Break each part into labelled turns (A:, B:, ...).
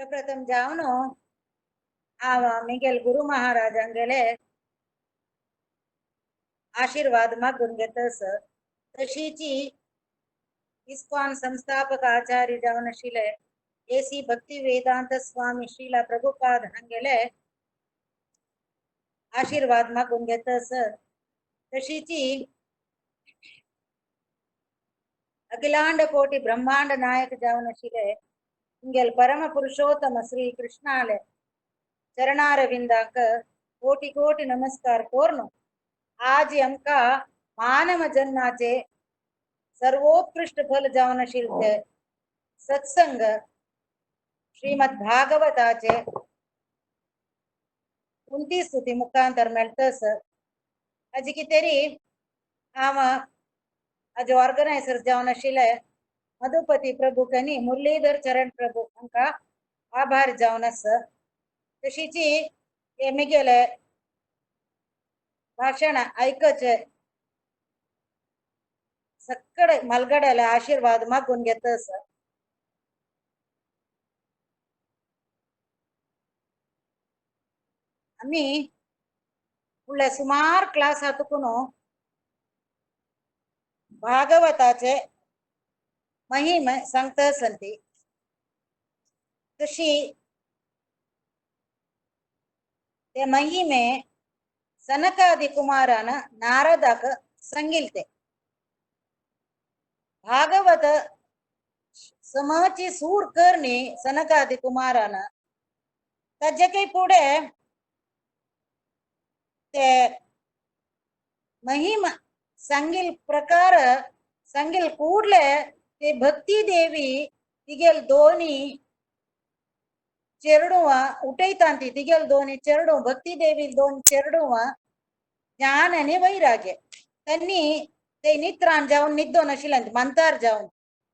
A: प्रथम जावन हांव मिगेल गुरु महाराजांगेले आशीर्वाद मागून घेतस. तशीची इस्कॉन संस्थापक आचार्य जावन आशिल्ले ए.सी. भक्ती वेदांत स्वामी श्रीला प्रभुपाद हांगेले आशीर्वाद मागून घेतस. तशीची अखिलांड कोटी ब्रह्मांड नायक जावन आशिल्ले इंगेल परम पुरुषोत्तम श्री कृष्णाले चरणारविंदाक कोटी कोटी नमस्कार कोर्नु आज आमकां मानव जन्माचे सर्वोत्कृष्ट फल जावन आशिल्ले सत्संग श्रीमद भागवताचे कुंती स्तुती मुखांतर मेळटस. हाजी कितें हांव आज ऑर्गनायझर जावन आशिल्ले मधुपती प्रभू आनी मुरलीधर चरण प्रभू हांकां आभार जावन आसा. तशीची हे मिगेले भाशण आयकचे सगळे मलगड्याले आशीर्वाद मागून घेतस. आमी फुडले सुमार क्लास हातून भागवताचे महिम सांगता संती. तशी ते महिमे सनकादि कुमारान नारदाक सांगिलते. भागवत समाची सूर करणी सनकादि कुमारान ताजे काही पुढे ते महिम सांगिल प्रकार सांगिल ಕೂಡ್ಲೆ ते भक्ती देवी तिगेल दोनी चेरडुवा उठयतांती तिगेल दोनी चेरडू भक्ती देवी दोन चेरडुवा ज्ञान आनी वैराग्य त्यांनी ते नित्रान जावन निद्दोन आशिल्ले मंतार जावन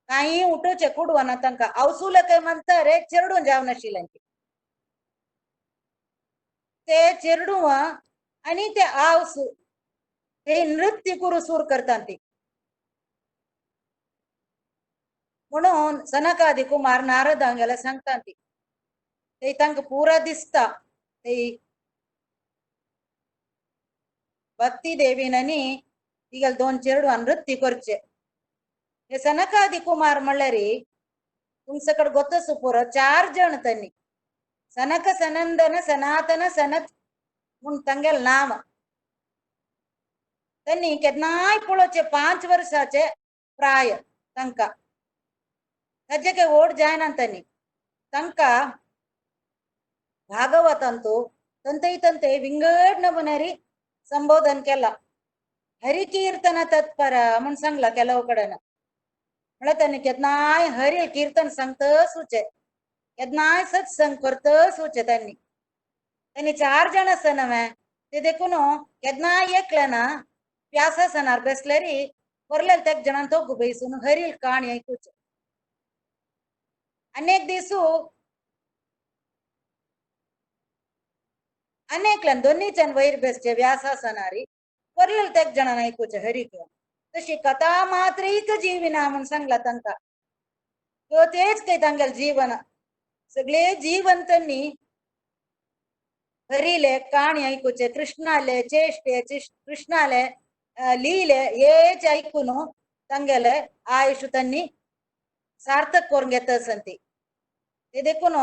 A: कांय उठोवचे कुडवना तांकां आवसूल काय मंतार चेरडून जावन आशिल्ले ते चेरडुवा आनी ते आवसू ते नृत्य करू सूर करतात ती. म्हणून सनकादि कुमार नारदांगेले सांगतात ती ते तांकां पुरा दिसता ते भक्ती देवीन आनी तिगेले दोन चेरडुवान नृत्य करचे. हे सनकादि कुमार म्हणल्यार तुमचे कडेन गोतस पुरो चार जण त्यांनी सनक सनंदन सनातन सनत म्हूण तांगेले नांव. त्यांनी केन्नाय पळोवचे 5 वर्साचे प्राय तांकां ताजे काय व्हड जायना त्यांनी तांकां भागवतांतू तंतय तंतय विंगड नमुन्यारी संबोधन केला. हरिकीर्तन तत्पर म्हूण सांगला ಕೆಲವು कडेन. म्हळ्यार त्यांनी केन्नाय हरी कीर्तन सांगतच वचचे केन्नाय सत्संग करतच वचचे. त्यांनी त्यांनी 4 जाण आसा न्हय ते देखून केन्नाय एकले ना व्यासासनार बेसल्यारी वरलेल तेक जणान तोगू बैसून हरील काणी आयकुचे. अनेक दिसू अनेकल्यान दोन्हीच्यान वयर बेसचे व्यासासनारी वरलेल तेक जणान आयकुचे हरीक. तशी कथा मात्रीक जीविना म्हूण सांगला तांकां. तेच काय तांगेले जीवन सगळे जीवन त्यांनी हरीले काणी आयकुचे कृष्णाले चेष्टे कृष्णाले लीले हेच ऐकून तांगेले आयुष्य त्यांनी सार्थक करून घेत संती. ते देखून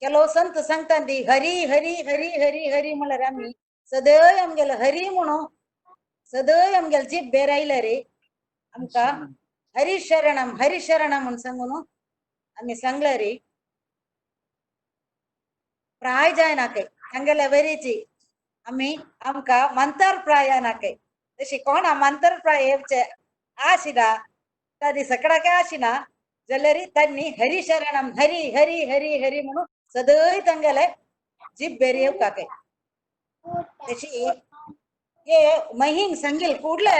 A: ಕೆಲವು संत सांगतात ती हरी हरी हरी हरी हरी म्हणल्यार आमी सदैव आमगेले हरी म्हणून सदैव आमगेले जीभ बेर आयले रे आमकां हरी शरणम हरी शरणम म्हूण सांगून आमी सांगले रे प्राय जायना काय तांगेल्या वरीची आमी आमकां मंतर प्राय नाकाय. तशी कोणा मंतर प्राय येवचे आशिना तादी सकडाक आशिना जाल्यार तांणी हरी शरणम हरी हरी हरी हरी म्हणून सदैव तांगेले जीभ बेर येवकाक. तशी हे महिम सांगिल ಕೂಡ್ಲೆ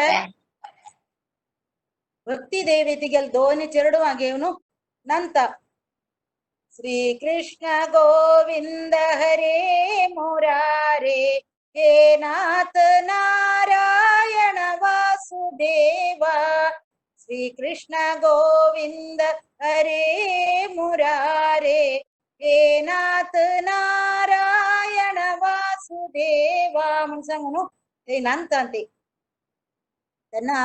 A: भक्ती देवी तिगेले दोन चेरडुवां घेवन ನಂತ श्री कृष्ण गोविंद हरे मुरारे हे नाथ नारायण वासुदेवा. श्री कृष्ण गोविंद हरे मुरारे हे नाथ नारायण वासुदेवा म्हूण सांगू न्हू ते नांदता ती. तेन्ना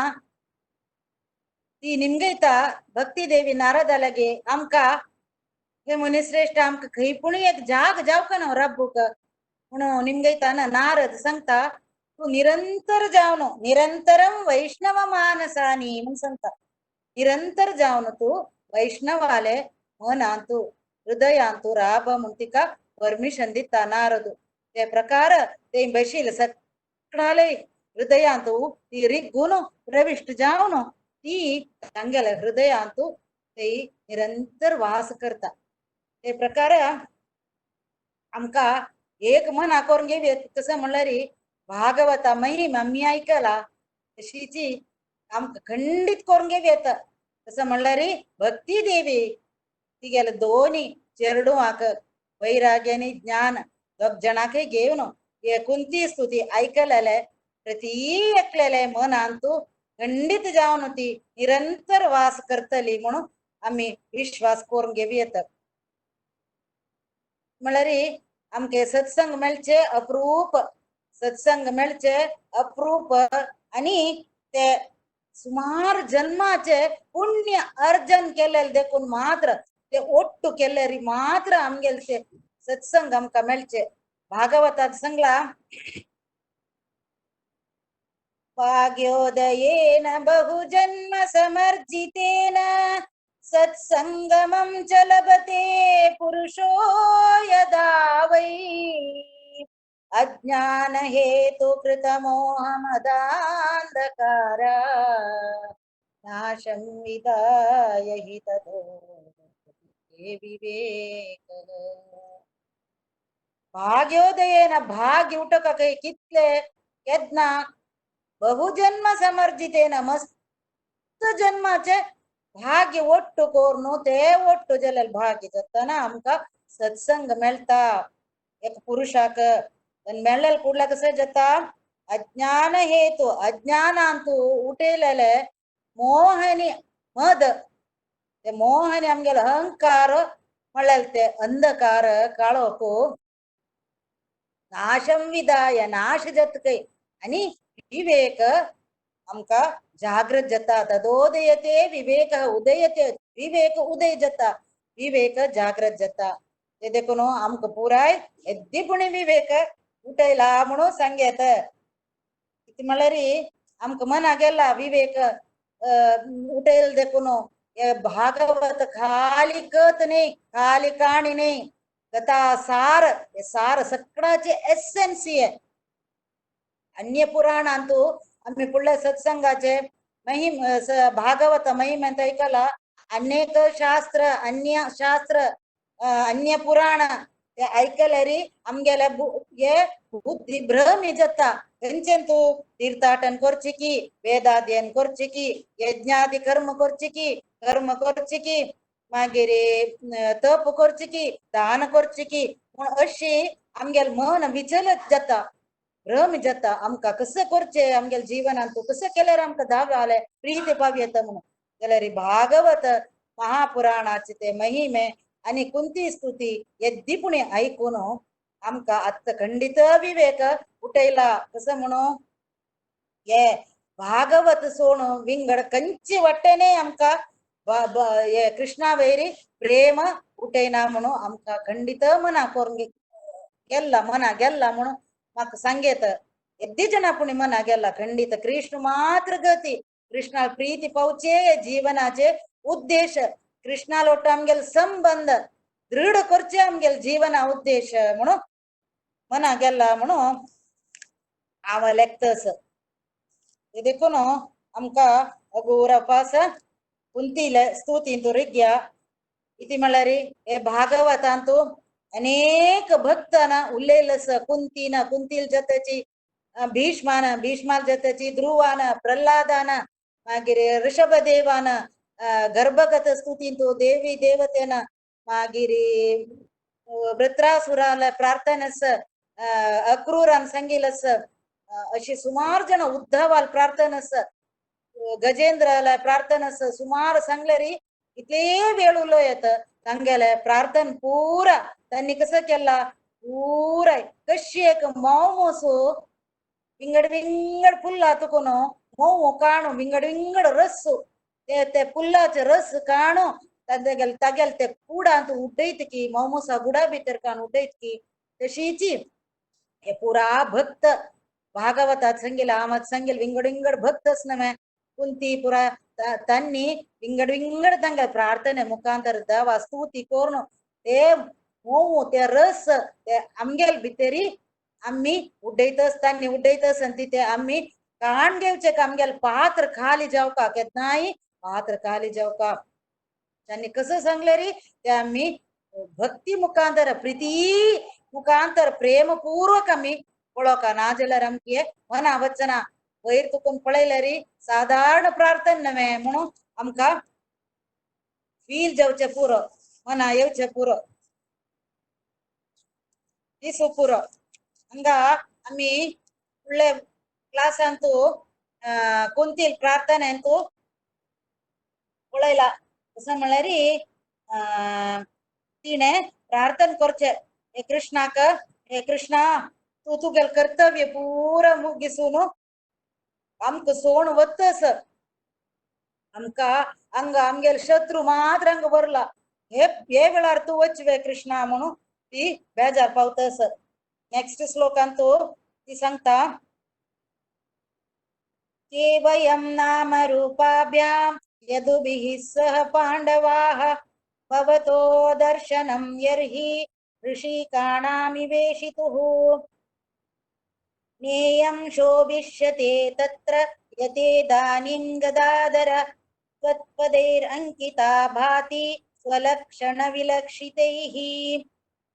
A: ती निमगयता भक्ती देवी नारदा लागे आमकां हे मुनिश्रेष्ठ आमकां खंय पूण एक जाग जावका ना रब्बूक म्हणून निमगयताना नारद सांगता तूं निरंतर जावन निरंतरम वैष्णव मानसानी म्हूण सांगता. निरंतर जावन तूं वैष्णवाले मनांतू हृदयांतू राब म्हूण तिका परमिशन दिता नारद. ते प्रकार ते बशील सगळाले हृदयांतू ती रिगून प्रविष्ट जावन ती तांगेल्या हृदयांतू ते निरंतर वास करता. ते प्रकार आमकां एक मना करून घेवया कसं म्हणल्यार भागवता महिमा आमी आयकला तशीची आमकां खंडीत करून घेवया. कसं म्हणल्यार भक्ती देवी तिगेले दोनी चेरडुवाक वैराग्य आनी ज्ञान दोग जाणांकय घेवन हे कुंती स्तुती आयकलेले प्रती एकलेले मनांतू खंडीत जावन ती निरंतर वास करतली म्हणून आमी विश्वास करून घेवया. म्हणल्यार आमके सत्संग मेळचे अप्रूप, सत्संग मेळचे अप्रूप आनी ते सुमार जन्माचे पुण्य अर्जन केलेले देखून मात्र ते ಒಟ್ಟು केलेरी मात्र आमगेले ते सत्संग आमकां मेळचे. भागवतात सांगला भाग्योदयेन बहुजन्म समर्जितेन सत्संगमं च लभते पुरुषो यदा वै अज्ञान हेतु कृतमोहमदान्धकार नाशं विदाय हि ततो विवेक. भाग्योदयेन भाग्य उटका कितले केन्ना बहुजन्म समर्जितेन मस्त जन्माचे भाग्य ಒಟ್ಟು ಕೋರ್ನು ते ಒಟ್ಟು ಜಲಲ್ भाग्य जाताना आमकां सत्संग मेळटा. एक पुरुषाक मेळ्ळेल ಕೂಡ್ಲೆ कसं जाता अज्ञान हेतु अज्ञानांतू उठयलेले मोहनी मद ते मोहनी आमगेले अहंकार म्हणलेले ते अंधकार काळोख नाशं विदाय नाश जातकय आनी विवेक आमकां जागृत जाता. तदोदयते विवेक उदयते विवेक उदय जाता विवेक जागृत जाता. ते देखून आमकां पुराय येद्दीपुणी विवेक उठयला म्हणून सांगेत. कितें म्हणल्यार आमकां मना गेला विवेक उठयल देखून हे भागवत खाली कथ न्ही खाली काणी न्ही कथा सार हे सार सगळ्याचे एसेन्सी. अन्य पुराणांतू आमी फुडल्या सत्संगाचे महिम भागवत महिमेंत आयकला अनेक शास्त्र अन्य शास्त्र अन्य पुराण ते आयकल्यार आमगेले हे बुद्धी भ्रमी जाता. खंयचें तूं तीर्थाटन करची की वेदाध्ययन करची की यज्ञादी कर्म करची की कर्म करची की मागीर तप करची की दान करची की म्हूण अशी आमगेले मन विचलत जाता भ्रम जाता. आमकां कसं करचें आमगेले जिवनांत कसं केल्यार आमकां दाव्याले प्रीती पावयता म्हणून जाल्यार भागवत महापुराणाचे ते महिमे आनी कुंती स्तुती येद्दीपुणी आयकून आमकां आतां खंडीत विवेक उठयला. कसं म्हणून हे भागवत सोण विंगड खंयचे वाटेने आमकां हे कृष्णा वैरी प्रेम उठयना म्हणून आमकां खंडीत मना करून गेल्ला मना गेल्ला म्हणून म्हाका सांगेत. येद्दी जाणा पुणी मना गेला खंडीत कृष्ण मात्र गती कृष्णा प्रीती पावचे जीवनाचे उद्देश कृष्णा लोट आमगेले संबंध दृढ करचे आमगेले जीवना उद्देश म्हणून मना गेला म्हणून हांव लेखतस. ते देखून आमकां अगोरपास कुंतीले स्तुतींतू रिग्या इति म्हणल्यार हे भागवतांतू अनेक भक्तान उलयलस कुंतीन कुंतील जाताची भीष्मान भीष्माल जाताची ध्रुवान प्रल्हादान मागीर ऋषभदेवान गर्भगत स्तुतींतू देवी देवतेन मागीर वृत्रासुराला प्रार्थनस अक्रूरान सांगिलस अशी सुमार जण उद्धवाल प्रार्थनस गजेंद्राला प्रार्थनस सुमार सांगल्यारी इतले वेळ उलो येत. तांगेले प्रार्थन पुरा तांणी कसो केला पुराय कशी एक मोव मोसो विंगड विंगड फुल्ला तुकून मोव काणू विंगड विंगड रस ते ते पुल्लाचे रस काणू तागेले तागेले ते कुडांत उडयत की मोमोसा गुडा भितर काण उडयत की तशीची हे पुरा भक्त भागवतात सांगेल आमात सांगेल विंगड विंगड भक्तच नव्हे कुंती पुरा तांनी विंगड विंगड तांगे प्रार्थने मुखांतर देवा स्तुती करून ते मोव ते रस ते आमगेल भितरी आम्ही उडयतस तांनी उडयतस आनी ते आम्ही काण घेवचे आमगेल पात्र खाली जावका केन्नाय पात्र खाली जावका. त्यांनी कसं सांगले रे ते आम्ही भक्ती मुखांतर प्रीती मुखांतर प्रेमपूर्वक आम्ही पळोवका ना जाल्यार आमकी मना वचना वयर तुकून पळयले रे साधारण प्रार्थना नव्हे म्हणून आमकां फील जावचें पुरो मना येवचें पुरो दिसू पुरो. हांगा आमी फुडले क्लासांतू कुंतील प्रार्थनेंतू पळयला कसं म्हणल्यार तिणे प्रार्थना करचे हे कृष्णाक हे कृष्णा तूं तुगेलें कर्तव्य पुरा मुगिसून आमकां सोण वतस आमकां हांगा आमगेले शत्रू मात्र हांगा भरला हे हे वेळार तूं वचवे कृष्णा म्हणून ती बेजार पावतस. नेक्स्ट श्लोकांतू ती सांगता केवयं नाम रूपाभ्यां यदुभिः सह पाण्डवाः भवतो दर्शनं यर्हि ऋषिकाणामिवेशितुः नेयं शोभिष्यते तत्र यतेदानीं गदाधर त्वत्पदैरङ्किता भाति स्वलक्षणविलक्षितैः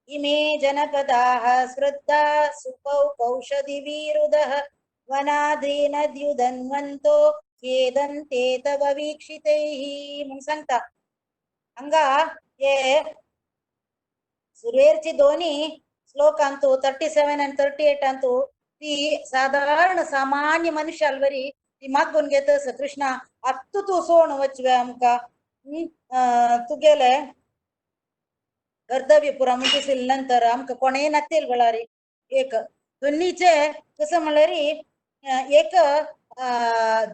A: इमे जनपदाः स्मृद्धा सुपौ कौषधिवीरुधः वनाद्रिनद्युधन्वन्तो खेदन्ते तव वीक्षितैः म्हणून सांगता. हांगा हे सुरवेरची दोन्ही श्लोकांतू 37 आनी 38 अंतू ती साधारण सामान्य मनुष्यालवरी ती मागून घेतस कृष्णा आत्तू तूं सोण वचवे आमकां तुगेले कर्तव्य पुरा मुगिसले नंतर आमकां कोणेय नातेल वेळारी एक दोन्हीचे कसं म्हणल्यार एक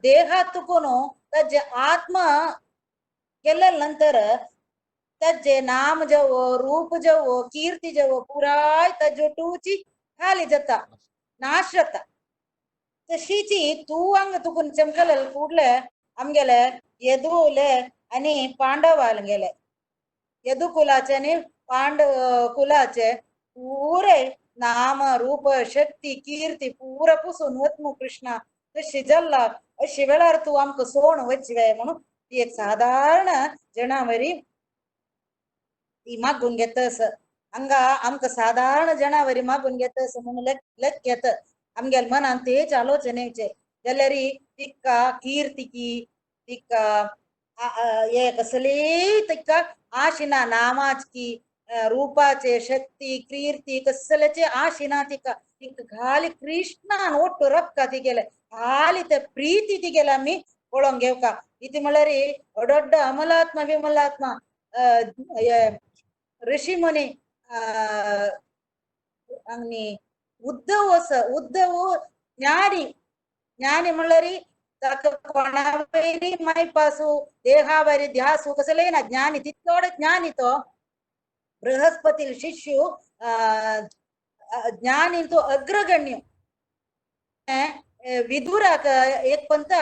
A: देहात तुकून ताजे आत्मा गेल्या नंतर ताजे नाम जावो रूप जावो कीर्ती जावो पुराय ताज्यो टूची खाली जाता नाश जाता. तशीची तूं हांगा तुकून चमकले कुडले आमगेले यदुले आनी पांडवांगेले यदु कुलाचे आनी पांडव कुलाचे पुरे नाम रूप शक्ती कीर्ती पुरा पुसून वतमू कृष्णा तशी जाल्ला अशी वेळार तूं आमकां सोण वचवे म्हणून ती एक साधारण जणावरी ती मागून घेतस. हांगा आमकां साधारण जणावरी मागून घेतस म्हणून लेख घेत आमगेले मनान तेच आलोचने येवचे जाल्यार तिका कीर्तिकी तिका हे कसलीय तिका आशिना नामाची रूपाचे शक्ती कीर्ती कसल्याचे आशिना तिका तिका खाली कृष्णान ಒಟ್ಟು ರೊಕ್ಕ ತಿಗೆಲೆ खाली ते प्रीती तिगेले आमी पळोवंक घेवका. इती म्हणल्यार दೊಡ್ಡ अमलात्मा विमलात्मा ऋषी मुनी आनी उद्धव उद्धव ज्ञानी ज्ञानी म्हणल्यार ताका कोणावयरी मायपासू देहावरी ध्यासू कसलेय ना ज्ञानी तितलोड ज्ञानी तो बृहस्पती शिष्यु ज्ञानी तो अग्रगण्य विदुराक एक पंत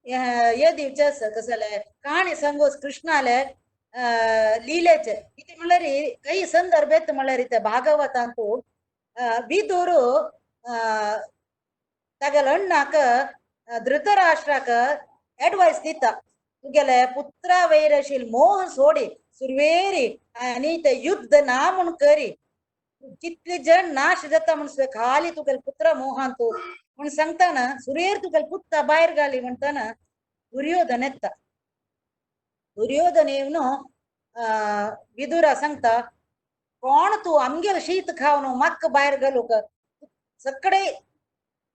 A: हे दिवचे आसा कसले काणी सांगोस कृष्णाले लीलेचे कितें म्हणल्यार काही संदर्भ येता म्हणल्यार ते भागवतांतू विदुर तागेले अण्णाक धृतराष्ट्राक एडवायस दिता तुगेले पुत्रा वयर आशिल्लो मोह सोडी सुरवेरी आनी ते युद्ध ना म्हूण करी कितले जण नाश जाता म्हण खाली तुगेले पुत्र मोहान तूं म्हण सांगताना सुरवेर तुगेले पुत्ता भायर घाली म्हणटाना दुर्योधन येता. दुर्योधन येवन विदुरा सांगता कोण तूं आमगेले शीत खावन म्हाका भायर घालूंक सगळे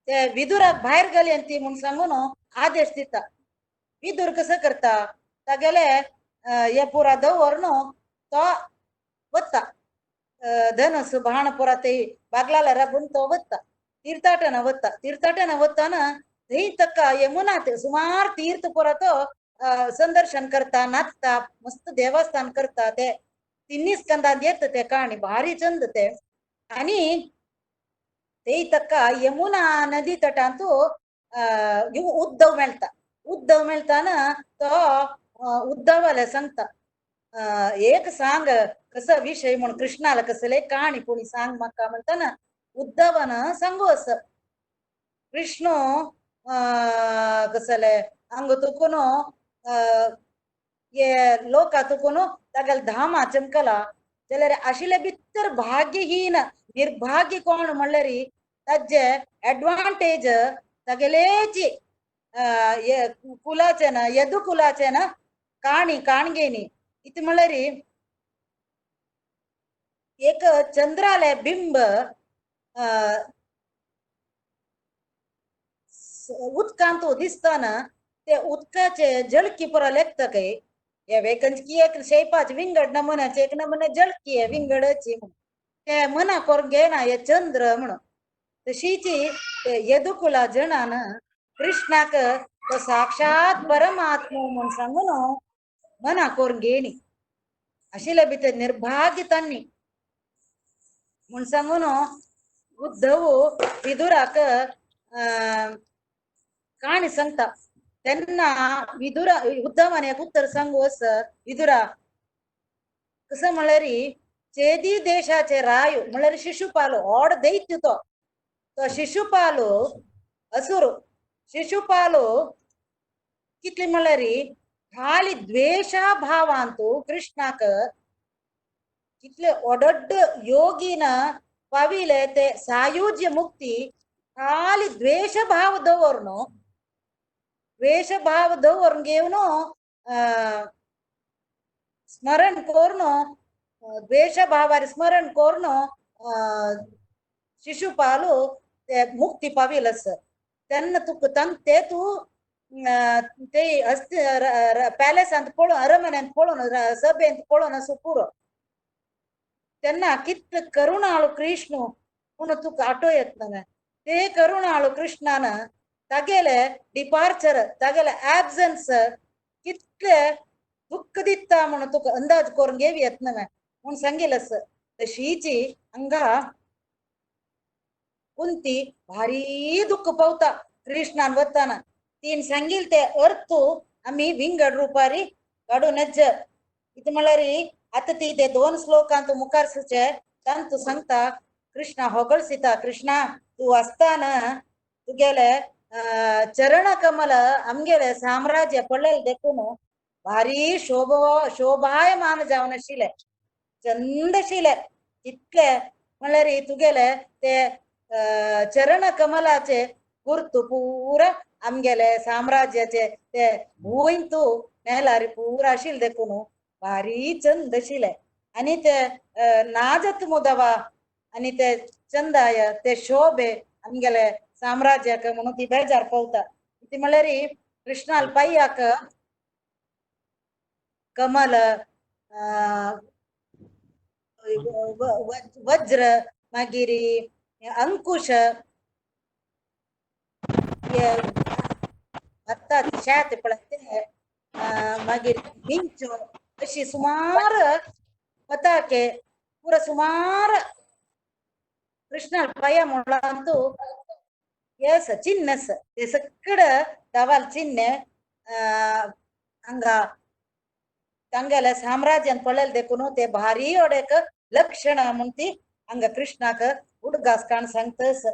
A: ते विदुराक भायर घाली आनी ती म्हूण सांगून आदेश दिता. विदुर कसो करता तागेले हे पुरा दवरून तो तो वता धनस बाण पुरा ते बागलाला राबून तो वता तीर्थाटन वता. तीर्थाटन वताना थंय ताका यमुना सुमार तीर्थ पुरा तो संदर्शन करता, नाचता, मस्त देवस्थान करता. ते तिन्ही स्कंदात येत ते काणी भारी चंद ते. आणि ते ताका यमुना नदी तटांतू उद्धव मेळटा. उद्धव मेळटाना तो उद्धवाले सांगता एक सांग कसो विशय म्हूण कृष्णाला कसले काणी कोणी सांग म्हाका म्हणटाना उद्धवान सांगू असं कृष्ण कसले हांगा तुकून हे लोका तुकून तागेले धामा चमकला जाल्यार आशिल्ले भितर भाग्यहीन निर्भाग्य कोण म्हणल्यार ताजे एडवांटेज तागेलेची कुलाचे ना यदु कुलाचे ना काणी काणगेनी इति म्हणल्यार एक चंद्राले बिंब उदकांत दिसताना ते उदकाचे जळकी पुरा लेखता काय हे वेकंची एक शेपाचे विंगड नमुन्याचे एक नमुने जळकी आहे विंगडची ते मना करून घेना हे चंद्र म्हणून. तशीची यदुकुला जणान कृष्णाक तो साक्षात परमात्मा म्हूण सांगून मना करून घेणी आशिल्ले भितर निर्भाग्य तांणी म्हूण सांगून उद्धव विदुराक काणी सांगता. तेन्ना विदुरा उद्धवान एक उत्तर सांगू असं विदुरा कसं म्हणल्यार चेदी देशाचे राय म्हणल्यार शिशुपालो व्हड दैत्य तो तो शिशुपालो असुर शिशुपालो कितले म्हणल्यार खाली द्वेषाभावांतू कृष्णाक कितले ओडड्ड योगीन पाविले ते सायुज्य मुक्ती खाली द्वेषभाव दवरून द्वेषभाव दवरून घेवन स्मरण करून द्वेषभावार स्मरण करून शिशुपालो ते मुक्ती पाविल असं तेन्ना तुका ते तूं ते अस्ति पॅलेसांत पळोवन अरमन्यांत पळोवन सभेंत पळोवन असो पुरो. तेन्ना कितले करुणाळू कृष्ण पूण तुका आटो येतना ते करुणाळू कृष्णान तागेले डिपार्चर तागेले ऍबसन्स कितले दुःख दिता म्हणून तुका अंदाज करून घेवी येतना म्हूण सांगेल असं. तशीची हांगा कुंती भारी दुःख पावता कृष्णान वताना तीन सांगील ते अर्थ आमी विंगड रुपारी काडू नज. इतलें म्हणल्यार आतां ती ते दोन श्लोकांत मुखार सुचे तांतू सांगता कृष्णा होगळसिता कृष्णा तूं आसताना तुगेले चरण कमल आमगेले साम्राज्य पडलेले देखून भारी शोभायमान जावन आशिल्ले चंद आशिल्ले इतले म्हणल्यार तुगेले ते चरण कमलाचे गुर्तू पुरा आमगेले साम्राज्याचे ते भूंय तूं नेलारी पुरा आशिल्ले देखून भारी चंद आशिल्ले. आनी ते नाजत मुदवा आनी ते चंदाय ते शोभे आमगेले साम्राज्याक म्हणून ती बेजार पावता. ती म्हणल्यार कृष्णाल पाय्याक कमल वज्र मागीर अंकुश शेत पळय ते मागीर मिंचो अशी सुमार पताके पुरा सुमार कृष्णाल पाया म्हणलांतू येस चिन्ह ते सगळं धवाल चिन्ह हांगा तांगेले साम्राज्यान पळयलें देखून ते भारी एक लक्षण म्हूण ती हांगा कृष्णाक उडगास काण सांगतस.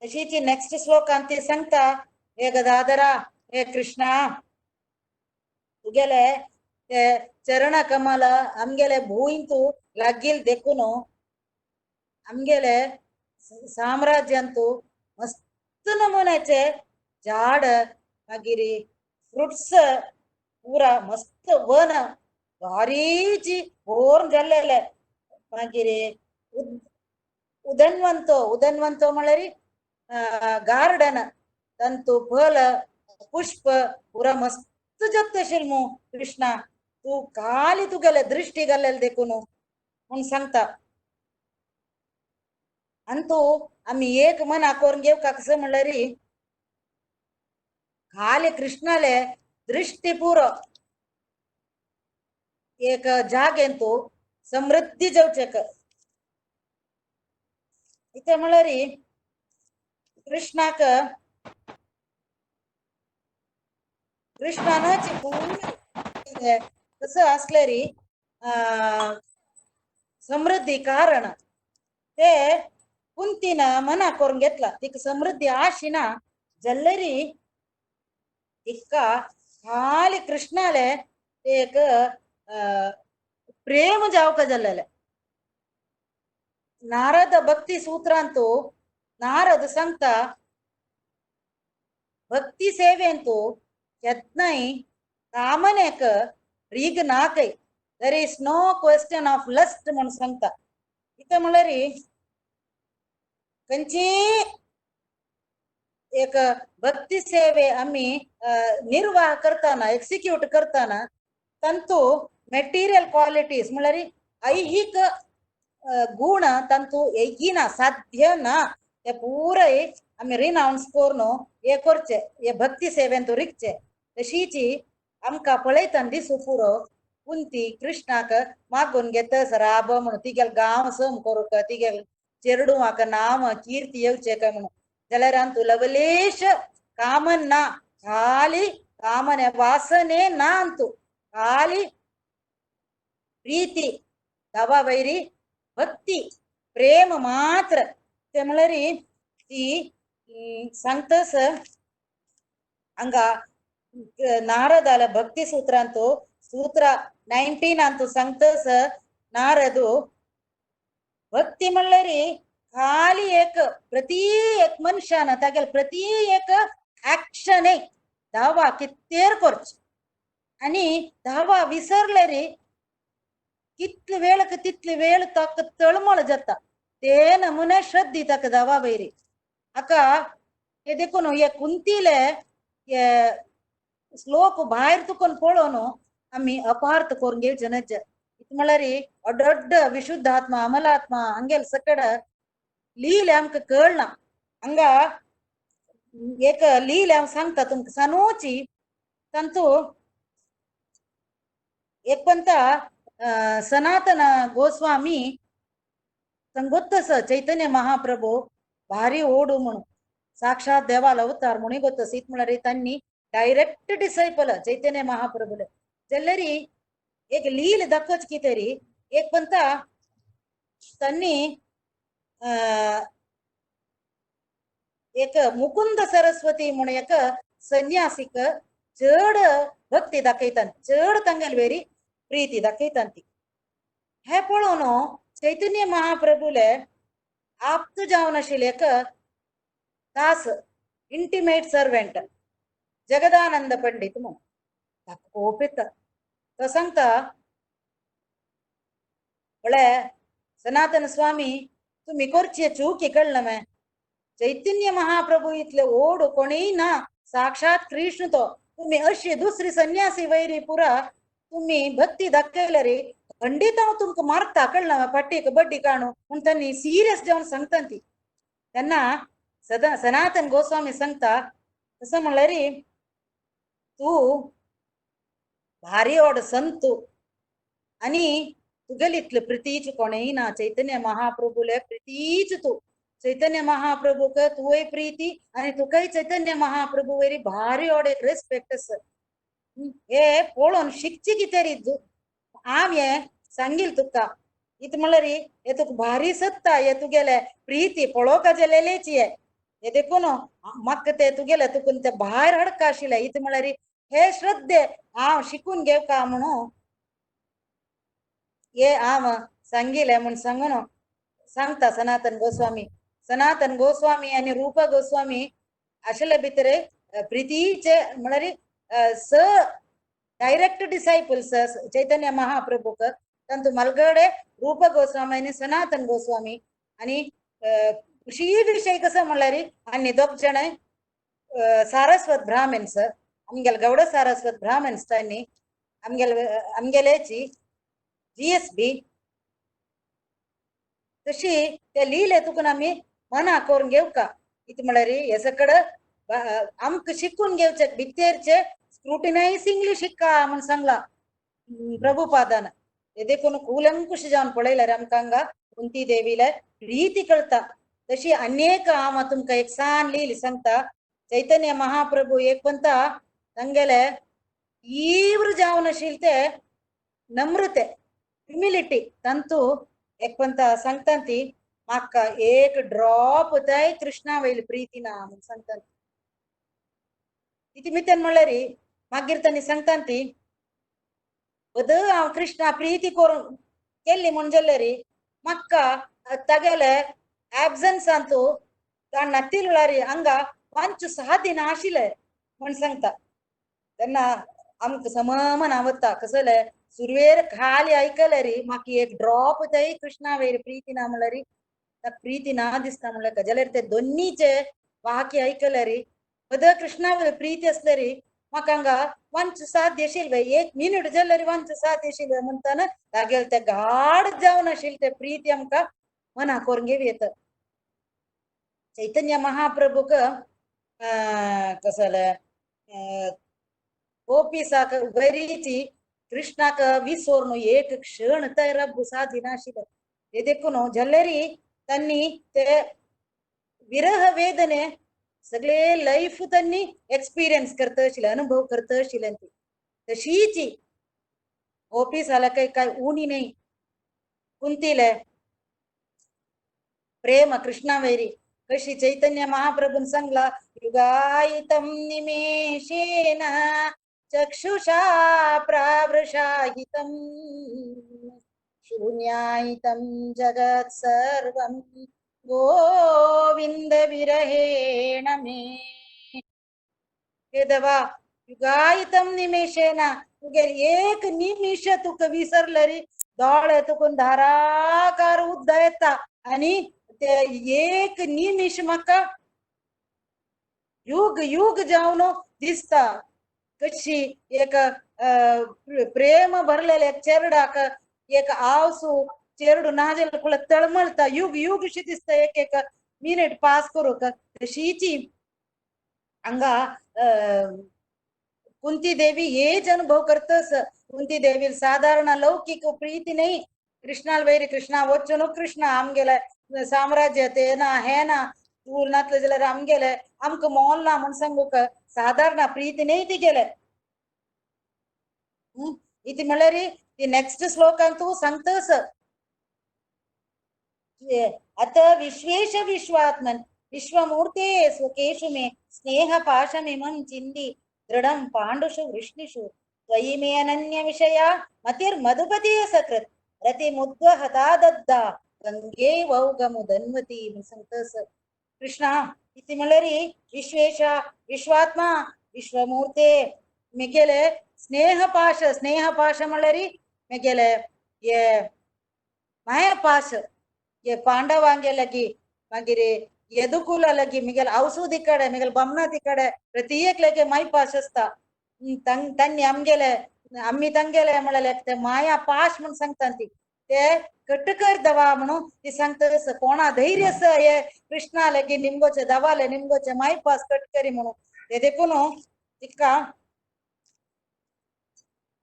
A: तशीच नेक्स्ट श्लोकान ती सांगता हे गदाधरा हे कृष्णा तुगेले ते चरण कमल आमगेले भूंयंतू लागील देखून आमगेले साम्राज्यांतू मस्त नमुन्याचे झाड मागीर फ्रुट्स पुरा मस्त वन भारीची भोर जाल्लेले मागीर उदनवंतो उदनवंतो म्हणल्यार गार्डन तंतू फल पुष्प पुरा मस्त जगत आशिल्लें मू कृष्णा. तूं खाली तुगेले दृश्टी घाल्लेले देखून म्हूण सांगता. आनी तूं आमी एक मना करून घेवका कसो म्हणल्यार खाली कृष्णाले दृश्टी पुरो एक जागेन तूं समृद्धी जावचेक. इथे म्हणल्यार कृष्णाक कृष्णानच पूर्ण कसं असले री समृद्धी कारण ते कुंतीन मना करून घेतला. तिका समृद्धी आशिना जल्लरी तिका खाली कृष्णाले एक प्रेम जावक जल्लले. नारद भक्ती सूत्रांतू नारद सांगता भक्ती सेवेंतू केन्नाय कामनेक रीग नाकय, there is no question of lust म्हूण सांगता. इथे म्हणल्यार खंयची एक भक्ती सेवे आमी निर्वाह करतना एक्सिक्यूट करतना तांतू मेटिरियल क्वालिटीज म्हणल्यार ऐहिक गुण तांतू येयना, साध्य ना, ते पुराय आमी रिनाउन्स करून हे करचे, हे भक्ती सेवेंतू रिगचे. तशीची आमकां पळयतना दिसू पुरो कुंती कृष्णाक मागून घेतस राब म्हणून तिगेल गांव सम करूंक तिगेल चेरडुवाक नाम कीर्ती येवचे काय म्हणून, जाल्यार अंतू लवलेश कामन ना, खाली कामने वासने ना, अंतू खाली प्रीती दवा वैरी भक्ती प्रेम मात्र. ते म्हणल्यार ती सांगतस हांगा नारदाला भक्ती सूत्रांतू सूत्र 19 अंतू सांगतस नारदू भक्ती म्हणल्यार खाली एक प्रति एक मनशान तागेल प्रति एक ऍक्शन एक धावा कितेर करचे आनी धावा विसरले रे कितले वेळ तितले वेळ ताका तळमळ जाता ते नमुने श्रद्धी ताका धावा वैरी. हाका हे देखून हे कुंतीले हे श्लोक भायर तुकून पळोवन आमी अपार्थ करून घेवचे न्हय. म्हणल्यार अड्डड्ड विशुद्ध आत्मा अमलात्मा हांगेल सकड लीले आमकां कळना. हांगा एक लीले हांव सांगता तुमकां सानूची. तांतू एक पंता सनातन गोस्वामी संगोत्तस चैतन्य महाप्रभू भारी ओडू म्हणून साक्षात देवाल अवतार म्हणून गोत्तस. इत म्हणल्यार तांणी डायरेक्ट डिसायपल चैतन्य महाप्रभूले जाल्यार एक लील दाखोवच की तरी एक पंता तांणी एक मुकुंद सरस्वती म्हणून एक संन्यासीक चड भक्ती दाखयतात, चड तांगेले वेरी प्रीती दाखयतात ती. हे पळोवन चैतन्य महाप्रभूले आप्त जावन आशिल्ले एक दास इंटिमेट सर्वेंट जगदानंद पंडित म्हणून ताका कोप येता. तो सांगता म्हळ्यार सनातन स्वामी तुमी करचे चूक कळना मे, चैतन्य महाप्रभू इतले ओड कोणीय ना, साक्षात कृष्ण तो, तुमी अशी दुसरी संन्यासी वैरी पुरा तुमी भक्ती दाखयल्या रे खंडीत हांव तुमकां मारता कळना फाटी कबड्डी काणू म्हूण तांणी सिरियस जावन सांगता ती. तेन्ना सदा सनातन गोस्वामी सांगता तसं म्हणल्यार तूं भारी ओड संतू आनी तुगेली इतले प्रितीच कोणेय ना, चैतन्य महाप्रभूले प्रितीच तूं, चैतन्य महाप्रभूक तुवें प्रीती आनी तुकाय चैतन्य महाप्रभू वयरी भारी ओड एक रेस्पेक्ट आसा. हे पळोवन शिकची कितें री हांव हें सांगील तुका. इत म्हणल्यार हे तुका भारी सत्ता, हे तुगेले प्रीती पळोवका जालेलेची हे देखून म्हाका ते तुगेले तुकून ते भायर हाडका आशिल्ले. इत म्हणल्यार हे श्रद्धे हांव शिकून घेवका म्हणून हे हांव सांगिलें म्हूण सांगून सांगता सनातन गोस्वामी. सनातन गोस्वामी आनी रूप गोस्वामी आशिल्ले भितर प्रितीचे म्हणल्यार स डायरेक्ट डिसायपल्स चैतन्य महाप्रभूक तांतू मलगडे रूप गोस्वामी आनी सनातन गोस्वामी आनी कृषी विशय कसं म्हणल्यार आनी दोग जाण सारस्वत ब्राह्मण्स आमगेले गौड सारस्वत ब्राह्मण्स तांणी आमगेले आमगेलेची जी एस बी तशी ते लिहिले तुकून आमी मना करून घेवका. इतलें म्हळ्यार हे सकड आमकां शिकून घेवचे भितरचे स्क्रुटिनायसिंगली शिक्का म्हूण सांगला प्रभुपादान. हे देखून कुलंकुश जावन पळयल्यार आमकां हांगा कुंती देवीले प्रीती कळटा. तशी अनेक हांव तुमकां एक सान लील सांगता. चैतन्य महाप्रभू एक पंता तांगेले तीव्र जावन आशिल्ले ते नम्रते ह्युमिलिटी तांतू एक पंता सांगता ती म्हाका एक ड्रॉप जाय कृष्णा वयली प्रीती ना म्हूण सांगता. इति मितेन म्हणल्यार मागीर तांणी सांगता ती बद हांव कृष्णा प्रीती करून केल्ली म्हूण जाल्यार म्हाका तागेले एब्सन्सांतू ताण नातिल म्हळ्यार हांगा वांच सादी नाशिल्ले म्हूण सांगता. तेन्ना आमकां सममन वता कसले सुरवेर खाली आयकले री म्हाका एक ड्रॉप जाय कृष्णा वयर प्रीती ना म्हणल्यार ताका प्रीती ना दिसता म्हणल्यार जाल्यार ते दोन्नीचे वाक्य आयकले री बद कृष्णा वयर प्रीती आसले री म्हाका हांगा वांच साध्य आशिल्ले एक मिनट जाल्यार वांच साध्य आशिल्ले म्हणटाना तागेले ते गाढ जावन आशिल्ले ते प्रीती आमकां मना करून घेवं येता. चैतन्य महाप्रभूक कसले गोपीसाक बरीची कृष्णाक विसोरून एक क्षण तय रब्बू साधी नाशिल्ले. हे देखून जाल्यार तांणी ते विरह वेदने सगळे लायफ तांणी एक्सपिरियन्स करता आशिल्ले अनुभव करता आशिल्ले. ती तशीची गोपीसाला काही काय उणी नाही. कुंतीले प्रेम कृष्णा वैरी कशी चैतन्य महाप्रभून सांगला युगायितं निमेषेण चक्षुषा प्रावृषायितं शून्यायितं जगत् सर्वं गोविंद विरहेण मे. हे देवा युगायितं निमेषेण तुगेले एक निमिष तुका विसरले री दोळे तुकून धाराकार उद्दा येता आनी ते एक निमिष म्हाका युग युग जावन दिसता. कशी एक प्रेम भरलेले एक चेरडाक एक आवसू चेरडू ना जाल्यार कुळ तळमळता युग युग शी दिसता एक एक मिनिट पास करूंक. तशीची हांगा कुंती देवी हेच अनुभव करतस. कुंती देवी साधारण लौकिक प्रीती नाही. कृष्णाल वैरी कृष्णा वच्चो न्हू कृष्णा आमगेले साम्राज्य ते ना हे ना तूं नातले जाल्यार आमगेले आमकां मोल ना म्हूण सांगूंक साधारण प्रीती न्ही तिगेले. इति म्हणल्यार ती नेक्स्ट श्लोकांत तूं सांगतस अत विश्वेश विश्वात्मन विश्वमूर्ते स्वकेषु मे स्नेह पाशमिमं चिन्ति दृढं पाण्डुषु वृष्णिषु त्वयि मे अनन्य विषया मतिर्मधुपते सकृत् रतिमुद्वहता दद्दा गंगे वौगमुदन्वती सांगतस. कृष्णा इति म्हणल्यार विश्वेश विश्वात्मा विश्वमूर्ते मेगेले स्नेहपाश स्नेहपाश म्हणल्यार मेगेले हे मायापाश हे पांडवांगे लगी मागीर यदुकुला लगी मिगेल औसुदी कಡೆ मिगेल बमनाती कಡೆ प्रत्येक लगे मायपाश आसता. तांणी आमगेले आमी तांगेले म्हणल्यार ते माया पाश म्हूण सांगता ती ते कटकर दवा म्हणून ती सांगता. कोणा धैर्य आसा हे कृष्णा लगी निमगोचे दवाले निमगोचे मायपास कटकरी म्हणून ते देखून तिका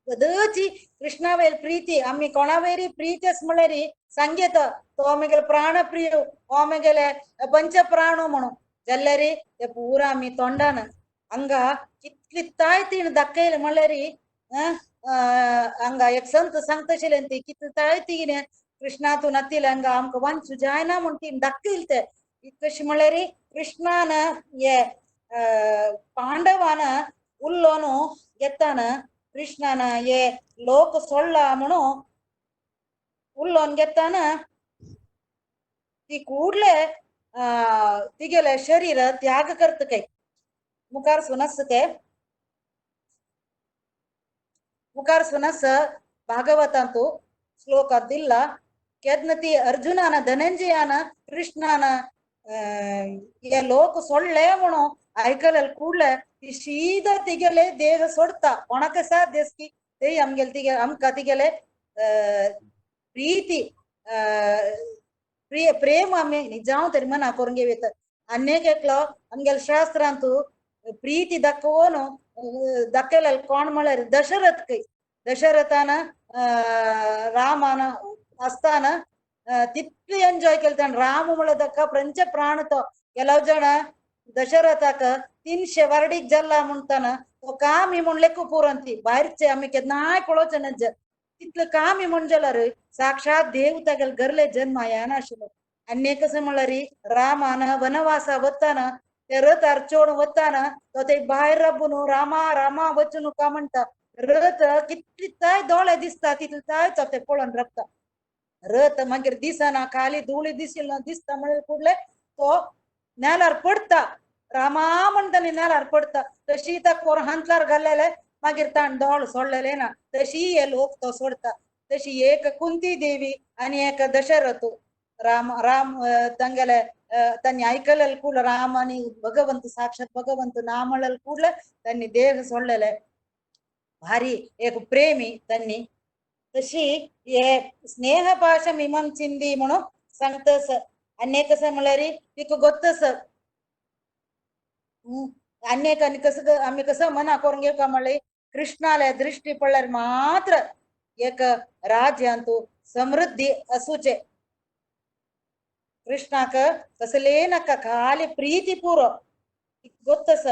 A: सदची कृष्णा वयर प्रीती आमी कोणा वयरी प्रीती आसा म्हणल्यार सांगेत तो आमगेले प्राणप्रिय आमगेले पंचप्राणो म्हणून जाल्यार ते पुरा आमी तोंडान हांगा कितली ताय तिणें दाखयलें म्हणल्यार हांगा एक संत सांगता आशिल्लें ती कितली ताय तिणें कृष्णा तूं नातिल्लें हांगा आमकां वांचू जायना म्हूण तिणें दाखयलें तें. कशें म्हणल्यार कृष्णान हे पांडवान उल्लोन घेतान कृष्णान हे लोक सोडला म्हणून उल्लोन घेताना ती ಕೂಡ್ಲೆ तिगेले शरीर त्याग करत काय मुखार सुनस ते मुखार सुनस भागवतांतु श्लोकांत ಇಲ್ಲ केदनती अर्जुनान धनंजयान कृष्णान हे लोक सोडले म्हणून आयकले ಕೂಡ್ಲೆ ती सीधा तिगेले देह सोडता कोणाक साध्य की ते आमगेले तिगे आमकां तिगेले प्रीती प्रेम आमी निजांव तरी मना करून घेवयता. आनी एकलो आमगेले शास्त्रांतू प्रीती दाखोवन दाखयले कोण म्हळ्यार दशरथ खंय. दशरथान रामान आसतना तितली एन्जॉय केले ताणें. राम म्हळ्यार ताका पंच प्राण तो केलाव जाण दशरथाक 300 वार्डीक जाल्ला म्हणटाना तो कामी म्हूण लेखू पुरंती भायरचे आमी केन्नाय पळोवचें ना तितले कामी म्हूण जाल्यार साक्षात देव तागेले घरले जन्म येनाशिल्लो. आनी कशें म्हळ्यार रामान वनवासा वताना ते रथार चोड वताना तो ते भायर राबून रामा रामा वचूं नका म्हणटा. रथ कितली ताय दोळे दिसता तितले ताय तो ते पळोवन रावता. रथ मागीर दिसना खाली धुळी दिशिल्लो दिसता म्हळ्यार फुडले तो नेलार पडटा. रामा म्हणटा नेलार पडटा तशी ताका कोर हांतलार घाल्लेले मागीर ताण दोळ सोडलेले ना तशी हे लोक तो सोडटा. तशी एक कुंती देवी आनी एक दशरथ राम राम तांगेले तांणी आयकलेले कूड राम आनी भगवंत साक्षात भगवंत ना म्हणलेले कूडले तांणी देह सोडलेले भारी एक प्रेमी तांणी. तशी हे स्नेह पाशम इमम चिंदी म्हणून सांगतस. आनी कशें म्हळ्यार तिका गोत्तस आनी एक आनी कसं आमी कसं मना करून घेवका म्हणलें कृष्णाले दृष्टी पडल्यार मात्र एक राज्यांतू समृद्धी असूचे. कृष्णाक कसले नाका खाली प्रीती पुरो गोत्तस.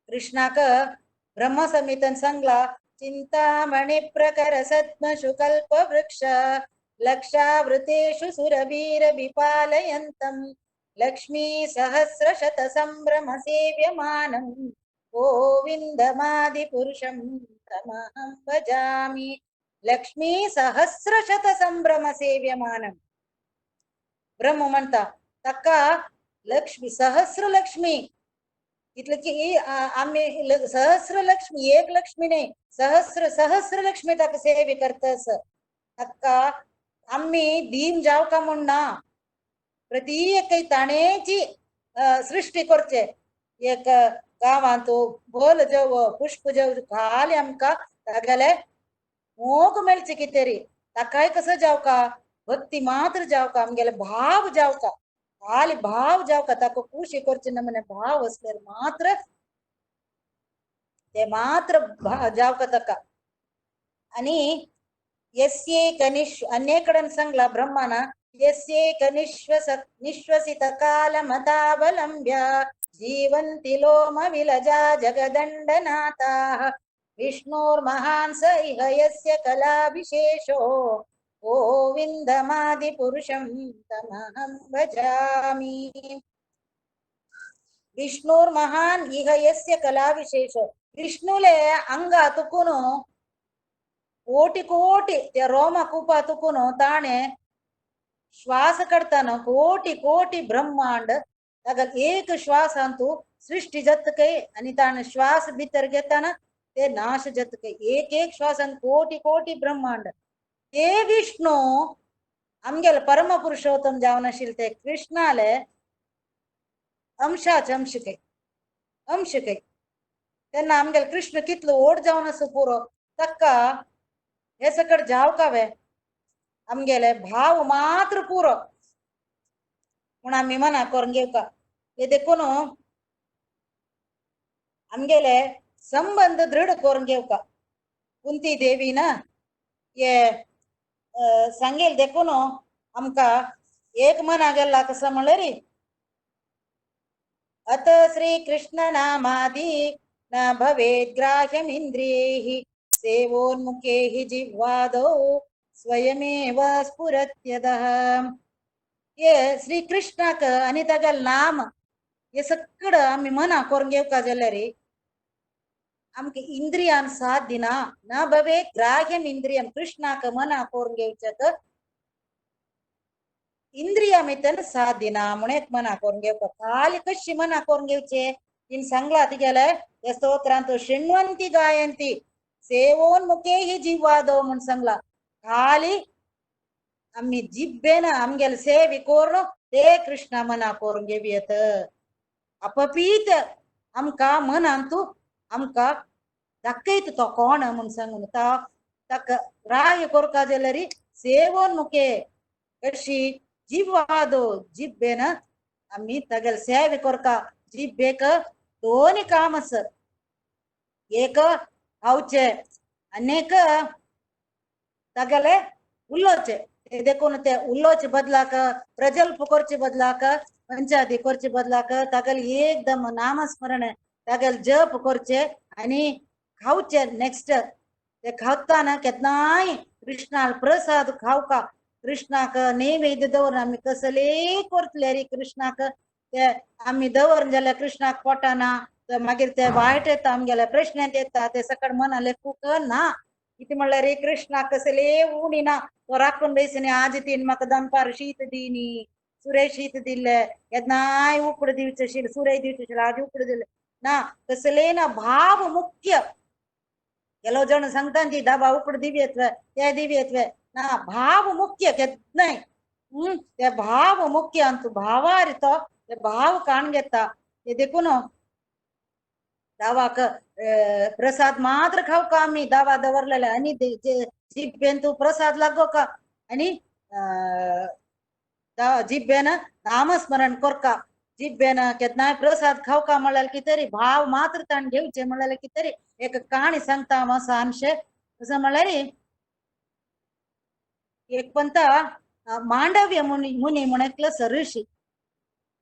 A: कृष्णाक ब्रह्मसमितन सांगला चिंतामणि प्रकर सद्मशु कल्प वृक्ष लक्षावृतेषु सुरवीर विपालयन्तं लक्ष्मी सहस्रशत संभ्रम सेव्यमानं गोविन्दमादिपुरुषं तमहं भजामि. लक्ष्मी सहस्रशत संभ्रम सेव्यमानं ब्रह्म म्हणता ताका लक्ष्मी सहस्र लक्ष्मी इतले की आमी सहस्र लक्ष्मी एक लक्ष्मी न्ही सहस्र सहस्र लक्ष्मी ताका सेवे करतस. ताका आमी दीन जावका म्हूण ना प्रत्येक ताणेची सृष्टी करचे एक गांवांत बोल जेव पुष्प जेव खाली आमकां तागेले मोग मेळचे कितें ताकाय कसो जावका भक्ती मात्र जावका आमगेले भाव जावका खाली भाव जावका ताका खुशी करचे नमने भाव असल्यार मात्र ते मात्र जावका ताका. आनी यस्येक अन्य कडेन सांगला ब्रह्माना यस्येक निश्वसित कालमतावलंब्य जीवन्ति लोम विलजा जगदण्डनाथाः विष्णोर्महान् स इह यस्य कलाविशेषो गोविन्दमादिपुरुषं तमहं भजामि. विष्णोर्महान् इह यस्य कलाविशेषो विष्णुले अंगा तुकून कोटी कोटी त्या रोमा कुपा तुकून ताणे श्वास काडताना कोटी कोटी ब्रह्मांड ताका एक श्वासांतू सृष्टी जातकय आनी ताणे श्वास भितर घेताना ते नाश जातकय एक एक श्वासान कोटी कोटी ब्रह्मांड ते विष्णू आमगेले परम पुरुषोत्तम जावन आशिल्ले ते कृष्णाले अंशाचे अंश खंय अंश खंय. तेन्ना आमगेले कृष्ण कितलो व्हड जावन आसा पुरो ताका हे सकट जावका वे आमगेले भाव मात्र पुरो म्हूण आमी मना करून घेवका. हे देखून आमगेले संबंध दृढ करून घेवका. कुंती देवी ना हे सांगेल देखून आमकां एक मना गेल्ला कसं म्हणल्यार अत श्री कृष्ण नामादि न भवेत् ग्राह्यम् इन्द्रियैः सेवोन्मुखे जिह्वादौ स्वयमेव स्फुरत्यदः. हे श्री कृष्णाक आनी तागेलें नाम हे सगळं आमी मना करून घेवका जाल्यार आमकां इंद्रियान साथ दिना. न भवेत् ग्राह्यम् इंद्रियम कृष्णाक मना करून घेवच्याक इंद्रिया मितन साथ दिना म्हूण एक मना करून घेवका. खाली कशी मना करून घेवचे तिणें सांगला तिगेले त्या स्तोत्रांत शृण्वंती गायंती सेवोन्मुखे ही जिह्वादो म्हूण सांगला. खाली आमी जिब्बेन आमगेले सेवे करून ते कृष्णा मना करून घेवयेत. अपपीत आमकां मनांतू आमकां दाखयत तो कोण म्हूण सांगून तो ताका राय कोरका जाल्यार सेवोन मुखे कशी जिवादो जिब्बेन आमी तागेले सेवे कोरका. जिब्बेक दोनी काम आसा, एक खावचे आनी एक तागेले उलोवचे. देखून ते उलोवचे बदलाक प्रजल्प करचे बदलाक पंचादी करचे बदलाक तागेले एकदम नामस्मरण तागेले जप करचे आनी खावचे. नेक्स्ट ते खावताना केन्नाय कृष्णाक प्रसाद खावका, कृष्णाक नैवेद्य दवरून आमी कसलेय करतले रे कृष्णाक ते आमी दवरून जाल्यार कृष्णाक पोटाना मागीर ते वायट येता, आमगेल्या प्रश्नांत येता, ते सकळ मना लेखूंक ना. कितें म्हणल्यार रे कृष्णाक कसले उणी ना, तो राखून बेसनी आज तीन म्हाका दनपार शीत दिनी सुरे शीत दिल्ले केन्नाय उकड दिवचें शील सुरे दिवचें शील आज उकड दिले ना, कसले ना. भाव मुख्य. ಕೆಲವು ಜನ सांगता ती दाबा उकड दिवयेत ते दिवयेत ना, भाव मुख्य केन्नाय. ते भाव मुख्य अंतु भावार तो ते भाव काण घेता. ते देखून दावाक प्रसाद मात्र खाव का आमी दावा दवरलेले आनी जिब्बेन तूं प्रसाद लागो का आनी जिब्बेन नामस्मरण करका. जिब्बेन केन्नाय प्रसाद खाव का म्हणल्यार कितें भाव मात्र ताण घेवचे म्हणल्यार कितें एक काणी सांगता हांव सानशे. तशें म्हणल्यार एक पंत मांडव्य मुनी मुनी म्हण एकलो ऋषी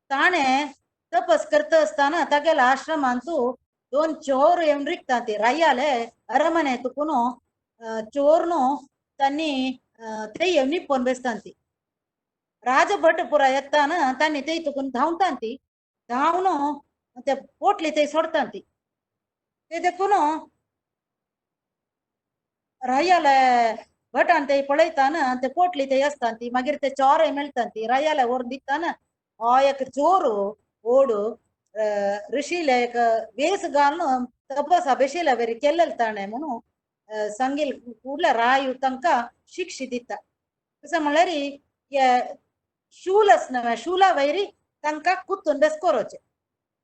A: ताणें तपस करता आसतना तागेल्या आश्रमांतू दोन चोर येवन रिगता ते रायाले अरमने तुकून चोरनु तांणी ते येवन निपोवन बेसता ती. राजभट पुरा येताना तांणी ते तुकून धांवता ती, धांवन ते पोटली ते सोडता ती. ते देखून रायाले भटान ते पळयताना ते पोटली ते आसता ती, मागीर ते चोर मेळटा ती रायाले व्हरून दिताना हो एक चोर ओड ऋषीले एक वेस घालून तपसा बेशिले वेरी केल्लेले ताणें म्हणून सांगील कुडले रायू तांकां शिक्षा दिता. तशें म्हणल्यार शूल आसना शुला वैरी तांकां कुत्तून बेस करोचें.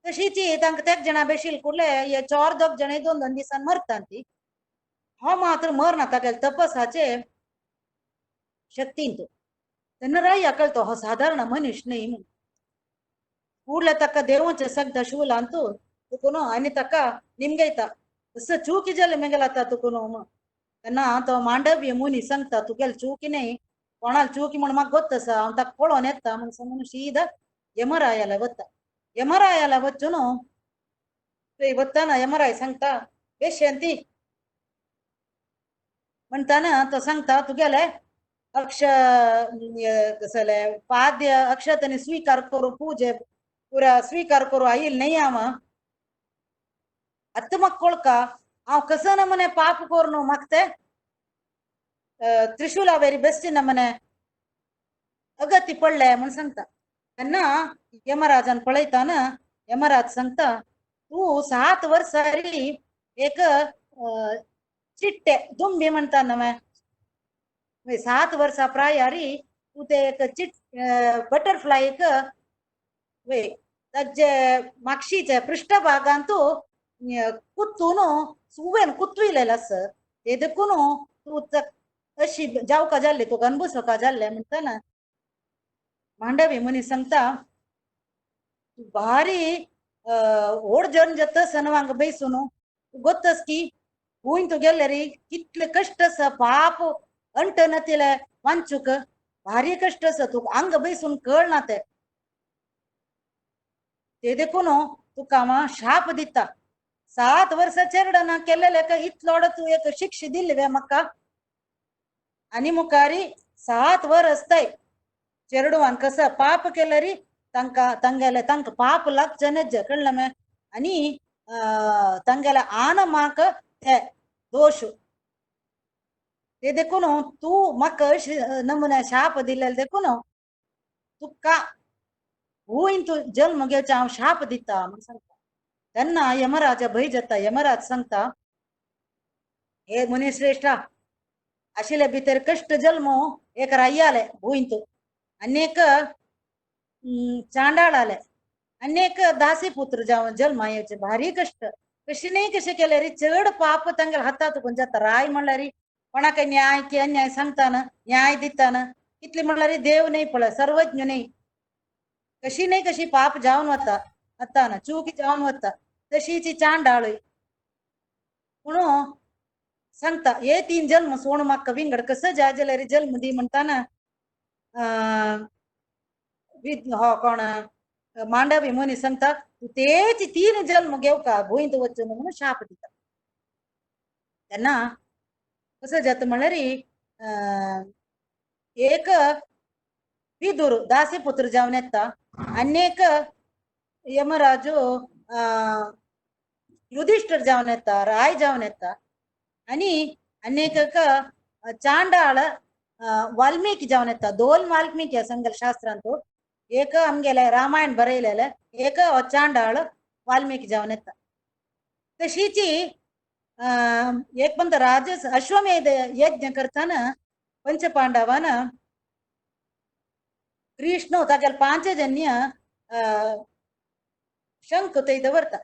A: तशीच तांकां तेग जाणां बेशील कुडले हे चार दोग जाणां दोन दोन दिसान मरता ती. हो मात्र मरना तागेले तपसाचे शक्तीन. तेन्ना राया कळतो हो साधारण मनीस न्हय म्हणून. ಕೂಡಲೇ ತಕ್ಕ ದೇವಂಚ ಸಗ್ದ ಶೂಲ ಅಂತೂ ತುಕುನು ಆನಿ ತಕ್ಕ ನಿಮ್ಗೈತ ಸ ಚೂಕಿ ಜಲ್ मेंगलाता तुकून तेन्ना तो मांडव्य मुनी सांगता तुगेल चूकी न्ही कोणाल चूकी म्हण म्हाका गोत्त आसा हांव ताका पळोवन येता म्हण सांगून शीदा यमरायाला वता. यमरायाला वचून थंय वतना यमराय सांगता बेशंती म्हणटाना तो सांगता तुगेले अक्ष कसले पाद्य अक्षतांनी स्वीकार करू पूजे पुरा स्वीकार करू आईल नाही हांव आतां म्हाका कोळका हांव कसो नमने पाप करून म्हाका ते त्रिशुला वेरी बेस्ट नमने अगती पडले म्हूण सांगता. तेन्ना यमराजान पळयताना यमराज सांगता तूं 7 वर्सां एक चिट्टे दुंबी म्हणटा नवे 7 वर्सां प्रायारी तूं ते एक चिट बटरफ्लायक ताजे मागशीचे पृष्ठभागांतू कुत्तून सुवेन कुत्विलेलें आसा ते देखून तूं अशी जावका जाल्ली तुका अनबुसोका जाल्लें म्हणटाना मांडवी मुनी सांगता भारी व्हड जन जाता सनवांग बेसून गोत्तस की भूंय तूं गेल्ले रे कितले कश्ट आसा पाप अंटनतिले वांचूक भारी कश्ट आसा तुका आंग बेसून कळना ते. ते देखून तुका हांव शाप दिता 7 वर्सां चेरडना केल्लें इतलो तूं एक शिक्षा दिल्ली वे म्हाका आनी मुखारी 7 वर्स तय चेरडुवान कसो पाप केलें री तांकां तांगेले तांकां पाप लागचें न्हय कळ्ळें मे आनी तांगेले आनमाक ते दोश. ते देखून तूं म्हाका अशें नमुन्या शाप दिल्ले देखून तुका भूंय तूं जल्म घेवचें हांव शाप दिता म्हूण सांगता. तेन्ना यमराजा भंय जाता. यमराज सांगता हे मुनिश्रेश्ठा आशिल्ले भितर कश्ट जल्म एक राय्याले भूंयंत आनी एक चांडाळाले आनी एक दासी पुत्र जावन जल्मा येवचे भारी कश्ट. कशी न्ही कशें केलें रे चड पाप तांगेले हातात तुकून जाता. राय म्हणल्यार कोणाक न्याय की अन्याय सांगताना न्याय दिताना इतले म्हणल्यार देव न्ही पळय सर्वज्ञ न्ही. कशी न्ही कशी पाप जावन वता हातान चूक जावन वता तशीच चांडाळय. म्हणून सांगता हे तीन जल्म सोण म्हाका विंगड कसं जाय जाल्यार जल्म दी म्हणटाना हो कोण मांडवी मुनी सांगता तूं तेच तीन जल्म घेवका भूंयत वचून म्हणून शाप दिता. तेन्ना कसं जाता म्हणल्यार एक विदुर दासी पुत्र जावन येता आनी एक यमराजू युधिष्ठिर जावन येता राय जावन येता आनी अनेक चांडाळ वाल्मीकी जावन येता. दोन वाल्मीकी आसा शास्त्रांत, एक आमगेले रामायण बरयलेले, एक चांडाळ वाल्मीकी जावन येता. तशीच एक पंत राज अश्वमेध यज्ञ करताना पंचपांडवान कृष्ण तागेले पांचजन्य शंख थंय दवरता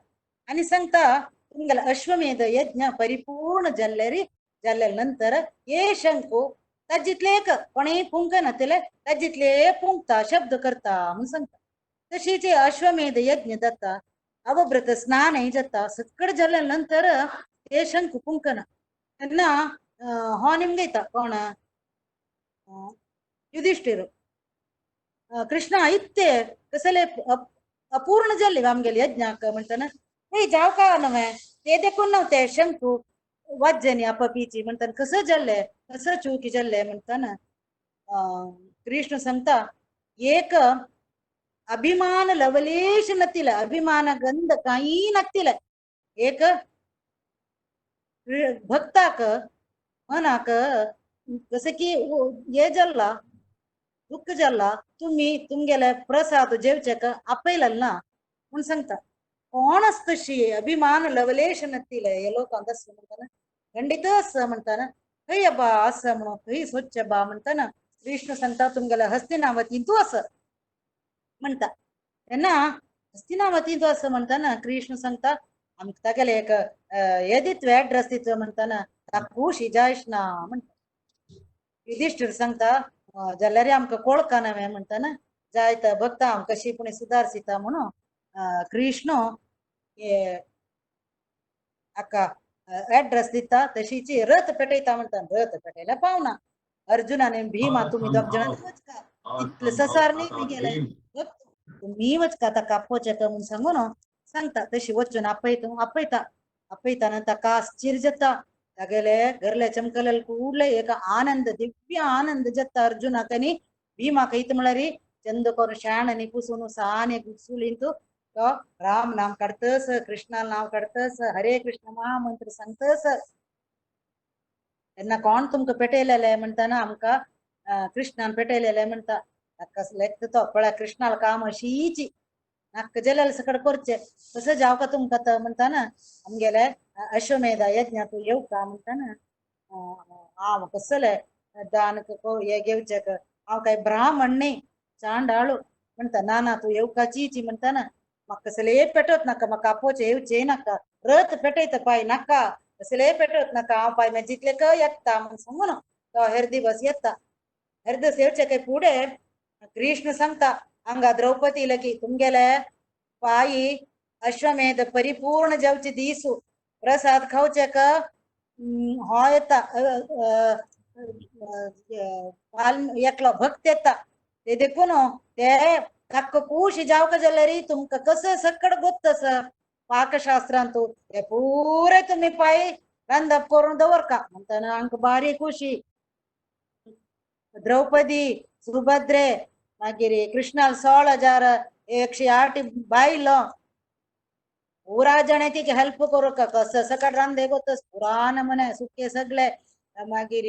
A: आनी सांगता तुमगेले अश्वमेध यज्ञ परिपूर्ण जाल्ले जाल्ले नंतर हे शंख ताजितले एक कोणेय पुंकना तिले ताजितले पुंकता शब्द करता म्हणून सांगता. तशीच अश्वमेध यज्ञ जाता अवभृत स्नानय जाता सकड जाल्ले नंतर हे शंख पुंकना. तेन्ना हो निमगयता कोण युधिष्ठिर कृष्णा इत्ते कसले अपूर्ण जाल्ले आमगेले यज्ञाक म्हणटाना हे जाव का नव्हे ते देखून न्हू ते शंखू वाज्जनी आपपीची म्हणटाना कसं जाल्ले कसं चुकी जाल्ले म्हणटाना कृष्ण सांगता एक अभिमान लवलेश नतिल अभिमान गंध काही नतिल एक भक्ताक मनाक जसं की हे जाल्ला दुःख जाल्ला तुम्ही तुमगेले प्रसाद जेवचेक आपयलेल ना म्हणून सांगता. कोण तशी अभिमान लवलेश नतिल हे लोकांक असं म्हणताना खंडित असं म्हणताना खंय बा असं म्हणून खंय स्वच्छ बा म्हणताना कृष्ण सांगता तुमगेले हस्तिनावती तू असं म्हणता. तेन्ना हस्तिनावती तू असं म्हणताना कृष्ण सांगता आमकां तागेले एक हे दित्व एड्रेस दित्व म्हणताना ताका जायश ना म्हणटा. युधिष्ठिर सांगता जाल्यार आमकां कोळका नव्हे म्हणटाना जायत भक्ता आमकां कशी पुणी सुदारसिता म्हणून कृष्ण हाका एड्रेस दिता तशीच रथ पेटयता म्हणटा. रथ पेटयल्या पावना अर्जुनाने भीमा तुमी दोग जाणां वचका इतले ससार न्ही मी गेले तुमी वचका ताका आपोवचें म्हणून सांगून सांगता. तशी वचून आपयता आपयता आपयताना ताका आश्चर्य जाता तागेले घरले चमकले ಕೂಡಲೇ एक आनंद दिव्य आनंद जाता अर्जुनाक आनी भीमाक. इत म्हळ्यार चंद करून शाणांनी पुसून साने गुसुलींत तो राम नाम काडतस कृष्णा नाव काडतस हरे कृष्ण महामंत्र सांगतस. तेन्ना कोण तुमकां पेटयलेले म्हणटाना आमकां कृष्णान पेटयलेले म्हणटा. ताका लेखता तो पळय कृष्णाल काम अशीच नाका जाल्यार सकड करचें तसं जावं का तुमकां तो म्हणटाना आमगेले अश्वमेध यज्ञ तूं येवका म्हणटाना हांव कसले दान हे घेवचें हांव काय ब्राह्मण न्ही चांडाळू म्हणटा. ना ना तूं येवकाचीची म्हणटाना म्हाका कसले पेटवत नाका म्हाका आपोवचें येवचें नाका रथ पेटयता पाय नाका कसले पेटवत नाका हांव पाय मागीर जितले क येता म्हणून सांगून तो हेर दिवस येता. हेर दिवस येवचे काय फुडें कृष्ण सांगता हांगा द्रौपदी लगी तुमगेले पायी अश्वमेध परिपूर्ण जावचे दीस प्रसाद खावचे का हो येता एकलो भक्त येता ते देखून ते ताका खूश जावका जाल्यार तुमकां कसं सकड गोत्तस पाकशास्त्रांत ते पुरे तुमी पाय रांदप करून दवरका म्हणटाना आमकां बारी खुशी. द्रौपदी सुभद्रे मागीर कृष्णाल 16,108 बायलो पुरा जाणे तिका हेल्प करूंक कसं सकट रांदे गोतस पुरा नमूने सुके सगळे मागीर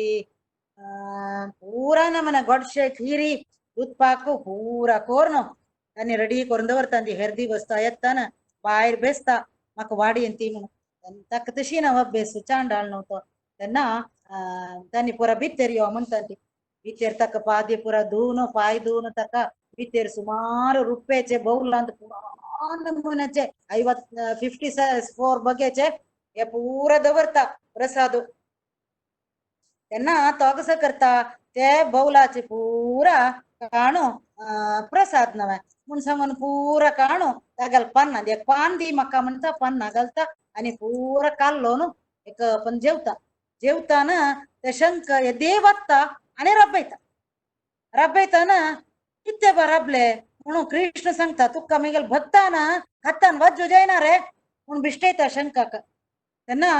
A: पुरा नमूने गोडशे खिरी दूध पाक पुरा करून तांणी रेडी करून दवरता. ती हेर दिवस येताना भायर बेसता म्हाका वाडयेन ती म्हणून ताका तशी ना अभ्यास चांडाळ न्हू तो. तेन्ना तांणी पुरा भितर यो म्हणटा ती भितर ताका पादी पुरा धुवन पांय धुवन ताका भितर सुमार रुप्याचे बौलांत पुरा नमुन्याचे 54 बगेचे हे पुरा दवरता प्रसाद. तेन्ना तो कसो करता ते बौलाचे पुरा काणू प्रसाद नवे म्हूण सांगून पुरा काणू तागेले पान्ना एक पान दी म्हाका म्हणटा, पान्ना घालता आनी पुरा काडलो न्हू एक पण जेवता. जेवताना ते शंख हे देव वता आनी रबयता. रबयताना कितें बा राबले म्हणून कृष्ण सांगता तुका मेगेले भक्तान हातान वाज्जो जायना रे म्हूण बिश्टयता शंखाक. तेन्ना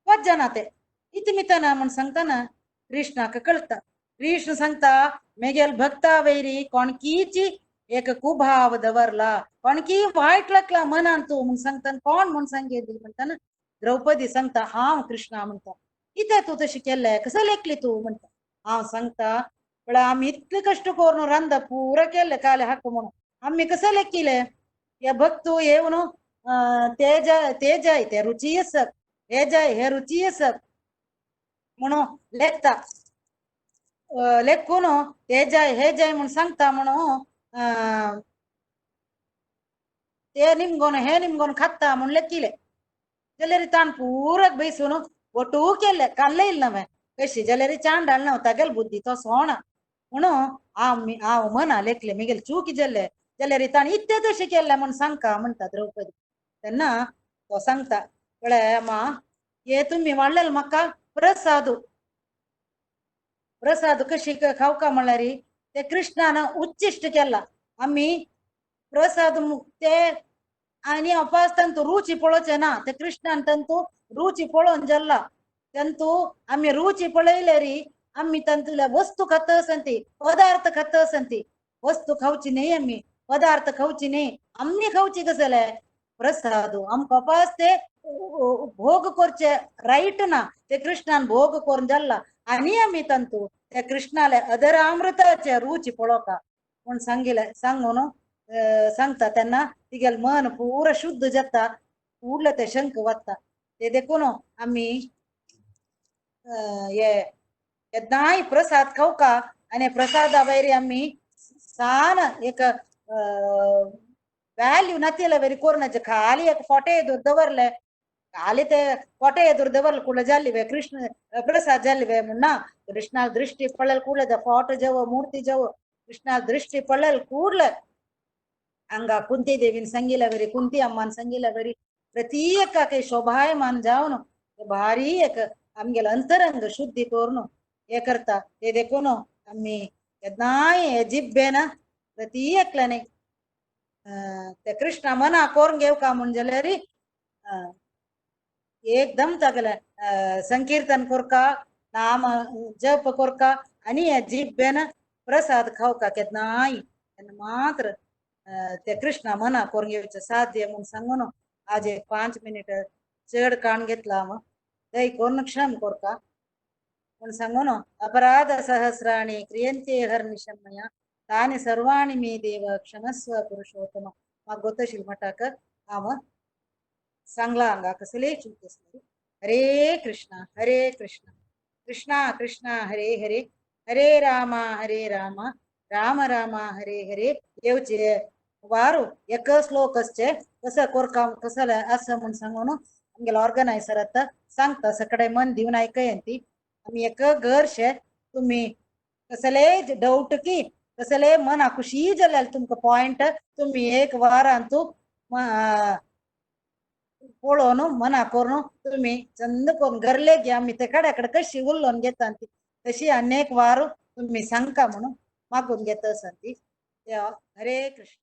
A: वाज्जना ते इतमितना म्हूण सांगतना कृष्णाक कळटा. कृष्ण सांगता मेगेल भक्ता वैरी कोणकीची एक कुभाव दवरला, कोणकी वायट लागला मनान तूं म्हूण सांगता. कोण म्हूण सांगेली म्हणटाना द्रौपदी सांगता हांव कृष्णा म्हणटा. कितें तूं तशें केलें कसो लेखली तूं म्हणटा. हांव सांगता म्हळ्यार आमी इतले कश्ट करून रांदा पुरा केलें काले हाक म्हणून आमी कसो लेखिले हे भक्त येवन ते जाय ते जाय ते रुची आसप हे जाय हे रुची आसप म्हणून लेखता. लेखून ते जाय हे जाय म्हूण सांगता म्हणून ते निमगोन हे निमगोन खाता म्हूण लेखिले. जाल्यार ताण पुराक बैसून ಒಟ್ಟು केले काडले येयले नवें कशी जाल्यार चांडाळ न्हू तागेले बुद्धी तो सोणा म्हणून हांव मना लेखले मेगेले चूक जाल्ले जाल्यार ताणें इतलें तशें केल्लें म्हूण सांगका म्हणटा द्रौपदी. तेन्ना तो सांगता पळय मा हे तुमी वाडलेले म्हाका प्रसाद प्रसाद कशी खावका म्हणल्यार ते कृष्णान उच्चिश्ट केला. आमी प्रसाद ते आनी अपास तांतू रुची पळोवचें ना, ते कृष्णान तांतू रुची पळोवन जाल्ला. तांतू आमी रुची पळयल्यार आमी तांतूल्या वस्तू खाता आसंती पदार्थ खाता आसंती. वस्तू खावची न्ही आमी, पदार्थ खावची न्ही, आमी खावची कसले प्रसाद. आमकां अपास ते भोग करचे रायट ना, ते कृष्णान भोग करून जाल्ला आनी आमी तांतू ते कृष्णाले अधरामृताचे रुची पळोवका म्हूण सांगिले. सांगून सांगता तेन्ना तिगेले मन पुरा शुद्ध जाता, उरले ते शंख वता. ते देखून आमी हे केन्नाय प्रसाद खावका आनी प्रसादा वयर आमी सान एक व्हॅल्यू नातिल्ले वरी कोरनाचे खाली एक फोटे एदूर दवरले, खाली ते फोटे एदूर दवरले कुडले जाल्ली वे कृष्ण प्रसाद जाल्ली वे म्हूण ना. कृष्णा दृष्टी पडले कुडले ते फोटो जेव मूर्ती जेव कृष्णा दृष्टी पडले कुडले हांगा कुंती देवीन सांगिल्ले वरी कुंती अम्मान सांगिल्ले वरी प्रत्येकाक शोभायमान जावन भारी एक आमगेले अंतरंग शुद्धी करून हे करता. ते देखून आमी केन्नाय जिब्बेन प्रत्येकल्याने ते कृष्णा मना करून घेवका म्हूण जाल्यार एकदम तागेले संकीर्तन करका, नाम जप करका आनी हे जिब्बेन प्रसाद खावका केन्नाय. तेन्ना मात्र ते कृष्णा मना करून घेवचें साध्य म्हूण सांगून आज एक 5 मिनिट चड काण घेतला हांव. दय करून क्षम करका म्हूण सांगून अपराध सहस्राणि क्रियन्ते हर्निशमया तानि सर्वाणि मे देव क्षमस्व पुरुषोत्तम. म्हाका गोतशील मठाक हांव सांगला हांगा कसलेय चूक आसली. हरे कृष्णा हरे कृष्णा कृष्णा कृष्णा हरे हरे हरे राम हरे राम राम राम हरे हरे. येवचे वारू एक श्लोकचे कसं कोरका कसं असं म्हूण सांगून आमगेले ऑर्गनायझर आतां सांगता. सगळे मन दिवन आयकयंती आमी एक गरशे तुमी कसलेय डावट की कसलेय मना खुशी जाल्यार तुमकां पॉयंट तुमी एक वारांतू पळोवन मना करून तुमी चंद करून घरले घे आमी ते कड्या कडेन कशी उलोवन घेता ती तशी अनेक वार तुमी सांगका म्हणून मागून घेता आसा ती. हरे कृष्ण.